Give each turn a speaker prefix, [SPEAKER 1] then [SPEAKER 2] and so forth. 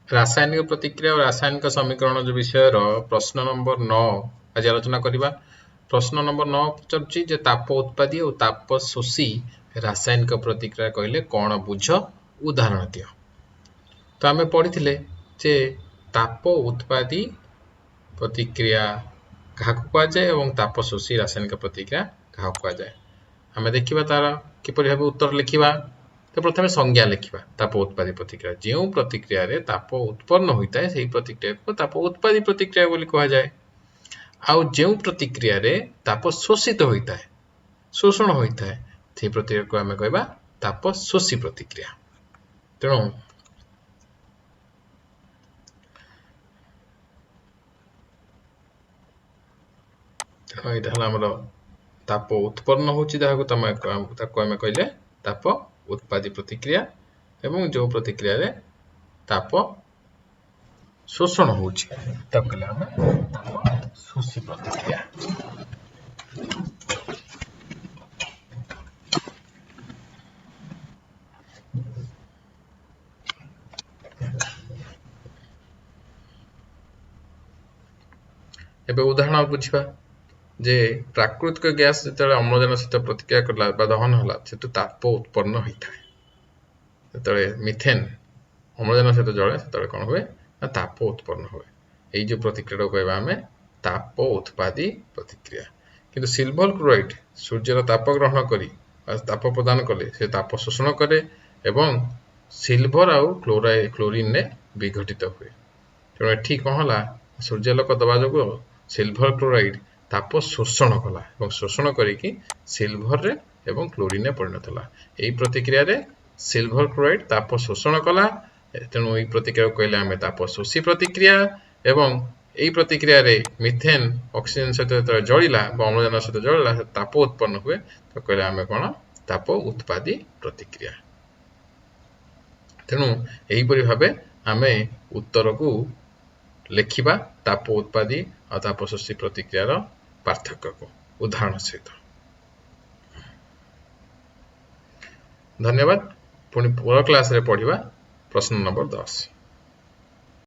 [SPEAKER 1] ରାସାୟନିକ ପ୍ରତିକ୍ରିୟା ଓ ରାସାୟନିକ ସମୀକରଣ ଯେଉଁ ବିଷୟର ପ୍ରଶ୍ନ ନମ୍ବର 9 ଆଜି ଆଲୋଚନା କରିବା। ପ୍ରଶ୍ନ ନମ୍ବର 9 ପଚାରୁଛି ଯେ ତାପ ଉତ୍ପାଦୀ ଓ ତାପ ଶୋଷୀ ରାସାୟନିକ ପ୍ରତିକ୍ରିୟା କହିଲେ କ'ଣ ବୁଝ, ଉଦାହରଣ ଦିଅ। ତ ଆମେ ପଢ଼ିଥିଲେ ଯେ ତାପ ଉତ୍ପାଦୀ ପ୍ରତିକ୍ରିୟା କାହାକୁ କୁହାଯାଏ ଏବଂ ତାପ ଶୋଷୀ ରାସାୟନିକ ପ୍ରତିକ୍ରିୟା କାହାକୁ କୁହାଯାଏ। ଆମେ ଦେଖିବା ତାର କିପରି ଭାବେ ଉତ୍ତର ଲେଖିବା। ତ ପ୍ରଥମେ ସଂଜ୍ଞା ଲେଖିବା। ତାପ ଉତ୍ପାଦୀ ପ୍ରତିକ୍ରିୟା, ଯେଉଁ ପ୍ରତିକ୍ରିୟାରେ ତାପ ଉତ୍ପନ୍ନ ହୋଇଥାଏ ସେହି ପ୍ରତିକ୍ରିୟାକୁ ତାପ ଉତ୍ପାଦୀ ପ୍ରତିକ୍ରିୟା ବୋଲି କୁହାଯାଏ। ଆଉ ଯେଉଁ ପ୍ରତିକ୍ରିୟାରେ ତାପ ଶୋଷିତ ହୋଇଥାଏ, ଶୋଷଣ ହୋଇଥାଏ, ସେହି ପ୍ରତିକ୍ରିୟାକୁ ଆମେ କହିବା ତାପ ଶୋଷୀ ପ୍ରତିକ୍ରିୟା। ତେଣୁ ଏଇଟା ହେଲା ଆମର ତାପ ଉତ୍ପନ୍ନ ହେଉଛି ଯାହାକୁ ତାକୁ ଆମେ କହିଲେ ତାପ ଉତ୍ପାଦୀ ପ୍ରତିକ୍ରିୟା, ଏବଂ ଯେଉଁ ପ୍ରତିକ୍ରିୟାରେ ତାପ ଶୋଷଣ ହେଉଛି ତାକୁ କହିଲେ ଆମେ ତାପ ଶୋଷୀ ପ୍ରତିକ୍ରିୟା। ଏବେ ଉଦାହରଣ ବୁଝିବା ଯେ ପ୍ରାକୃତିକ ଗ୍ୟାସ୍ ଯେତେବେଳେ ଅମ୍ଳଜାନ ସହିତ ପ୍ରତିକ୍ରିୟା କଲା ବା ଦହନ ହେଲା, ସେଠୁ ତାପ ଉତ୍ପନ୍ନ ହୋଇଥାଏ। ଯେତେବେଳେ ମିଥେନ୍ ଅମ୍ଳଜାନ ସହିତ ଜଳେ ସେତେବେଳେ କ'ଣ ହୁଏ ନା ତାପ ଉତ୍ପନ୍ନ ହୁଏ। ଏଇ ଯେଉଁ ପ୍ରତିକ୍ରିୟାଟାକୁ କହିବା ଆମେ ତାପ ଉତ୍ପାଦୀ ପ୍ରତିକ୍ରିୟା। କିନ୍ତୁ ସିଲଭର କ୍ଲୋରାଇଡ୍ ସୂର୍ଯ୍ୟର ତାପ ଗ୍ରହଣ କରି ବା ତାପ ପ୍ରଦାନ କଲେ ସେ ତାପ ଶୋଷଣ କରେ ଏବଂ ସିଲଭର ଆଉ କ୍ଲୋରିନରେ ବିଘଟିତ ହୁଏ। ତେଣୁ ଏଠି କ'ଣ ହେଲା, ସୂର୍ଯ୍ୟାଲୋକ ଦେବା ଯୋଗୁଁ ସିଲଭର କ୍ଲୋରାଇଡ୍ ତାପ ଶୋଷଣ କଲା ଏବଂ ଶୋଷଣ କରିକି ସିଲଭରରେ ଏବଂ କ୍ଲୋରିନରେ ପରିଣତ ହେଲା। ଏହି ପ୍ରତିକ୍ରିୟାରେ ସିଲଭର କ୍ଲୋରାଇଡ୍ ତାପ ଶୋଷଣ କଲା, ତେଣୁ ଏହି ପ୍ରତିକ୍ରିୟାକୁ କହିଲେ ଆମେ ତାପ ଶୋଷୀ ପ୍ରତିକ୍ରିୟା। ଏବଂ ଏହି ପ୍ରତିକ୍ରିୟାରେ ମିଥେନ୍ ଅକ୍ସିଜେନ୍ ସହିତ ଯେତେବେଳେ ଜଳିଲା ବା ଅମ୍ଳଜାନ ସହିତ ଜଳିଲା ତାପ ଉତ୍ପନ୍ନ ହୁଏ, ତ କହିଲେ ଆମେ କ'ଣ ତାପ ଉତ୍ପାଦୀ ପ୍ରତିକ୍ରିୟା। ତେଣୁ ଏହିପରି ଭାବେ ଆମେ ଉତ୍ତରକୁ ଲେଖିବା ତାପ ଉତ୍ପାଦୀ ଆଉ ତାପ ଶୋଷୀ ପ୍ରତିକ୍ରିୟାର ପାର୍ଥକ୍ୟକୁ ଉଦାହରଣ ସହିତ। ଧନ୍ୟବାଦ। ପୁଣି ପର କ୍ଲାସରେ ପଢ଼ିବା ପ୍ରଶ୍ନ ନମ୍ବର 10।